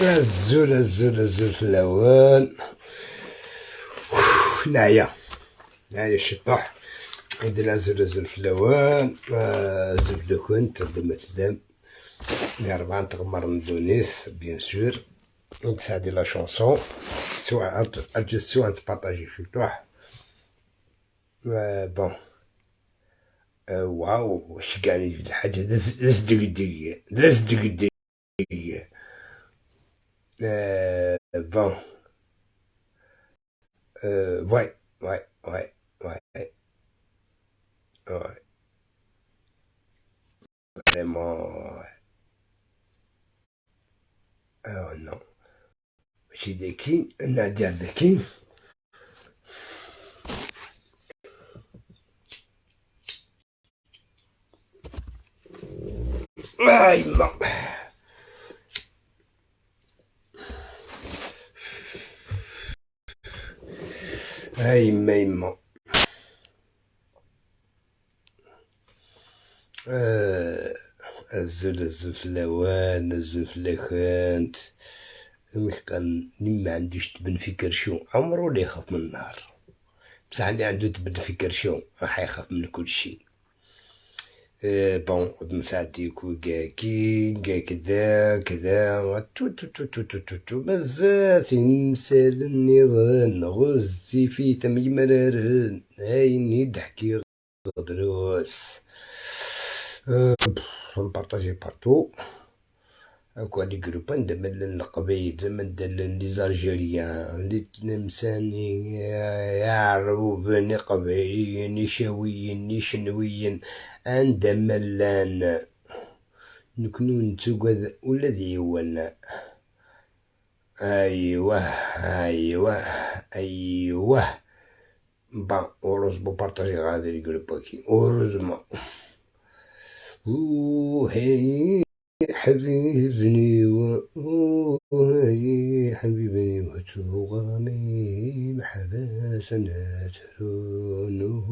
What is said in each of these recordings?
الزول الزول الزول في الاول. نعيا نعيا الشطح عندنا الزول الزول في الاول. زول كنت مثلا يا ربعة تغمر من دونيس bien sûr. نتساعدي la chanson سواء سواء تبارطاجي في طوح. bon واو واش كاع الحاجة داز دق داز دق. Bon. Ouais, ouais, ouais, ouais. Ouais. Vraiment. Ouais. Oh non. ماشي ذكي نادر ذكي. ايما ايما ايما. الزول الزول في الاوان الزول في الاخانت. مكان ما عندوش تبن في كرشو عمرو لا يخاف من النار. بصح اللي عنده تبن في كرشو راح يخاف من كل شيء. bon نساعديك كي كذا كذا تو تو تو تو تو تو تو مازال نسال النظام غزتي في ثمي مرارن هايني ضحكي غدروس. نبارطاجي partout هاكا les groupes عندما القبايل زعما les Algériens les تلمساني يعربوا قبايليين شاويين شنويين عندما لان نكونو نتوقد ولا ديوان. ايوه ايوه ايوه. bon heureusement بارطاجي غادي les groupes كي heureusement. هي حبيبني وهي حبيبني وتغني محبسنا ترونه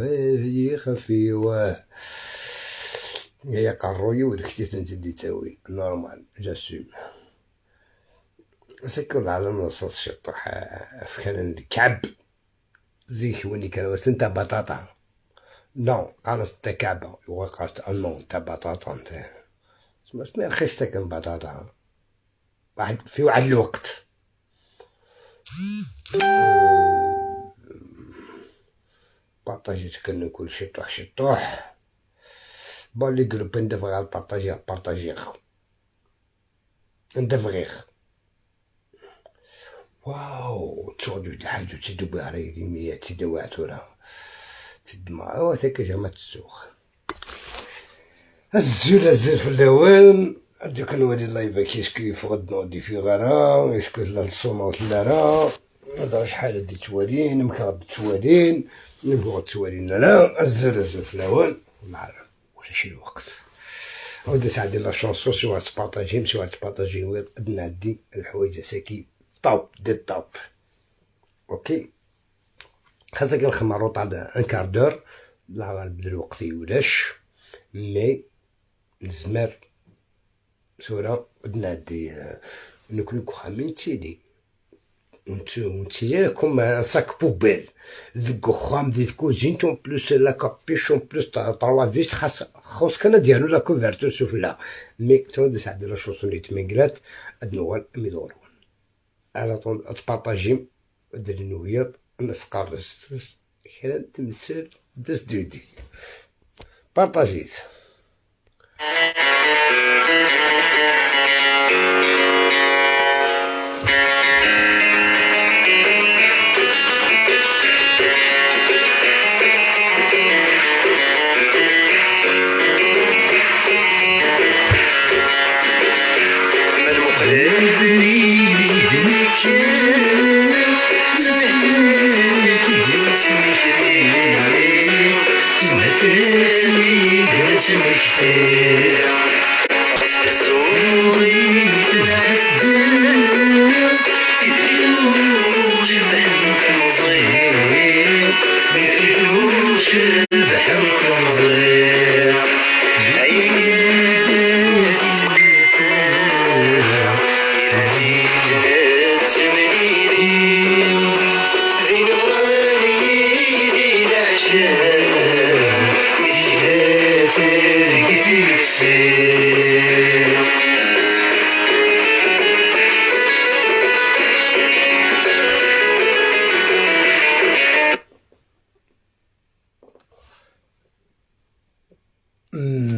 هي خفيوة هي قروي وداك تنزل تاوي normal j'assume. سكر العالم رصاص شطح فكان الكعب زيك وني كان انت بطاطا non قالت انت كعبة وقالت non انت بطاطا انت ما رخيصتك بطاطا واحد في واحد الوقت. بارطاجيت كان كلشي طوح شي طوح. bon les groupes ندفغ بارطاجي بارطاجي ندفغيخ. واو تشغل الحاجة تسدو بها ريدي مية تسدو عتورا تدمع وثيك جامعة السوق. الزول الزول في الاول دوك نولي اللايف كيسكو يفقد نودي في غرا اسكو لا الصومة ولا راه هضر شحال هادي توالين مكا توالين نبغى توالين لا. الزول الزول في الاول ما عرف ولا شي الوقت. ودي ساعدي la chanson سوا تبارطاجي سوا تبارطاجي نعدي الحوايج ساكي top des tops. OK خاصك الخمارو تاع un quart d'heure لا غنبدل وقتي ولاش mais نزمر سورة نعدي نكون كخامين تيلي ونتيلي comme un sac poubelle ذك خام دي كوزينت en plus la capuche en plus trois vestes خاص خاص كان ديالو la couverture سفلى mais تود سعد la chanson لي تمنقلات ادنوال ميدورون على طول تبارطاجي دير نويط نسقرس كان تمثل دس دودي بارطاجيت.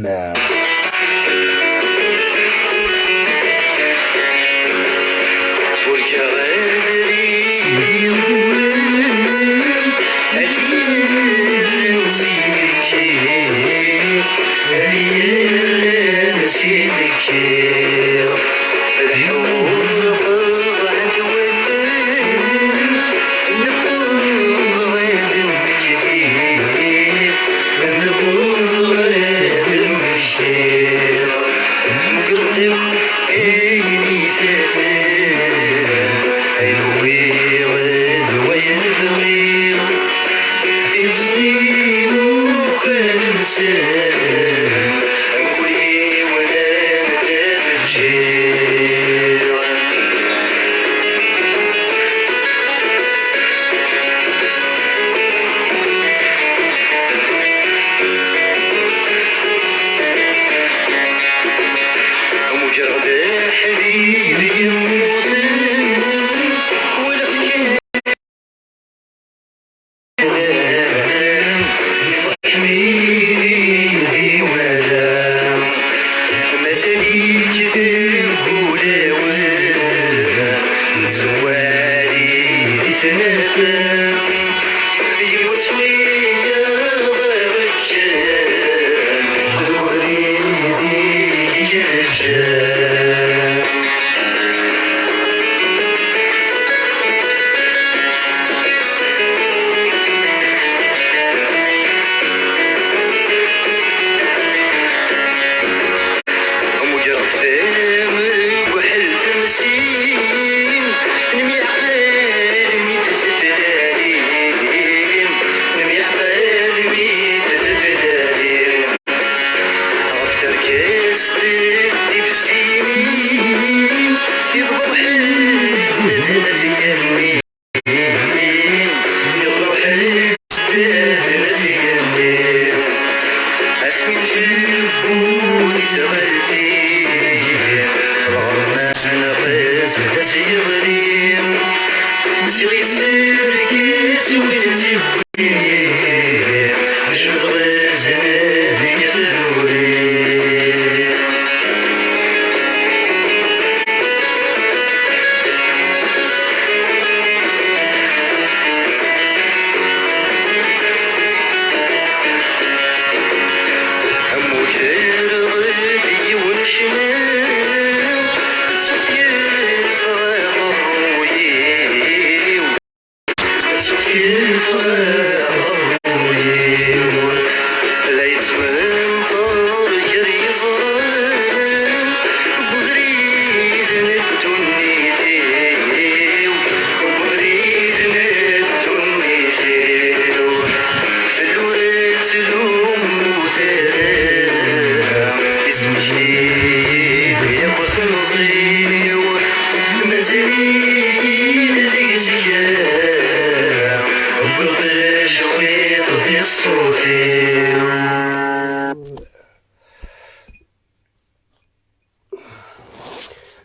السلامة.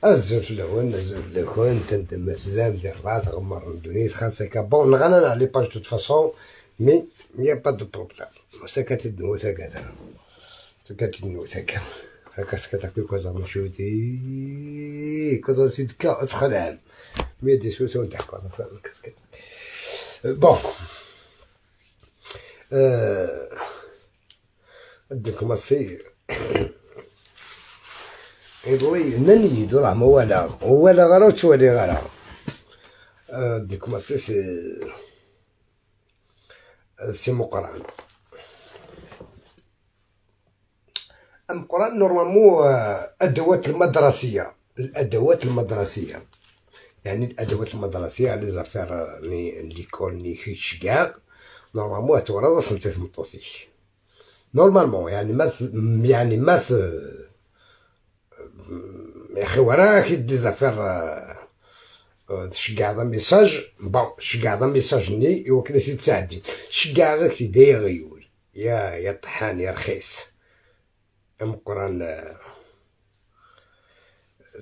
الزر الاول الزر الاخوان تندم سلام ديال 4 غمر دونيت خاصك bon نغنى على les pages toute façon mais y a pas de problème سكت الدنو سكت سكت الدنو سكت سكت سكت كوزا مشوتي كوزا سيدكا ادخل مي دي سوسو نضحكو bon عندكم السي يضلي ننيدو راه ما ولا ولا غرا وتولي غرا. ديك ماسي سي مقران مقران normalement الادوات المدرسية، الادوات المدرسية يعني الادوات المدرسية les affaires l'école ني كيتش كاع normalement تورا سنتي ثمطوسي normalement يعني ما يعني ما يا اخي وراك des affaires تشجع ذا message bon شجع ذا message ني يوكل سي تساعدي شجع غير داير غيول يا طحان يا رخيص مقران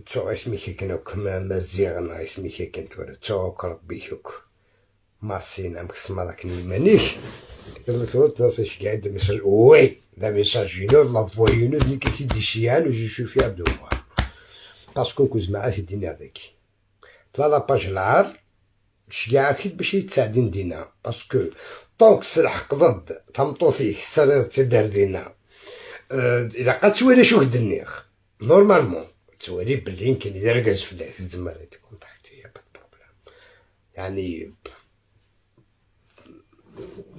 تو اسمي كان كما مزيغنا اسمي كان تورا تو ربي شك ما سينا مكسما ذاك مانيش يلا تروت ناس شجع message oui دا message ينو la voix ينو ذني كي ديشيان و je suis fier de moi parce que كوز معاه ديني هذاك طلع la page العار شجاع اكيد باش يتساعدين دينا parce que tant que سلحق ضد تمطوثيك سرير تدار دينا إلا قد توالي شوف دنيخ normalement توالي بلي يمكن إذا ركز في الله تزمر contacter pas de problème. يعني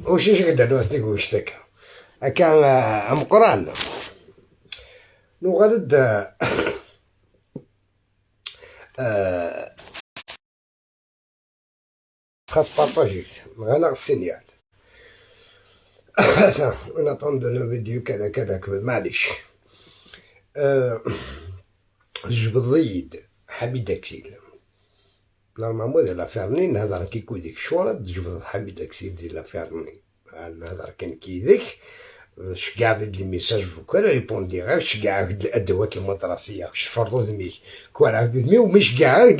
وش قدر نوستيك وش تكا هكا ام قران نغرد خاص partager غانا ال signal en attendant la vidéo كذا كذا معليش. جبد حميد اكسيل normalement ديال l'affaire ني نهضر كي كو ديك الشورى تجبد حميد اكسيل ديال l'affaire ني نهضر كان كي ذيك شكاع les messages vocal répondre غير شكاع الادوات المدرسيه شفرضو ذميك كوار ذمي ومش كاع.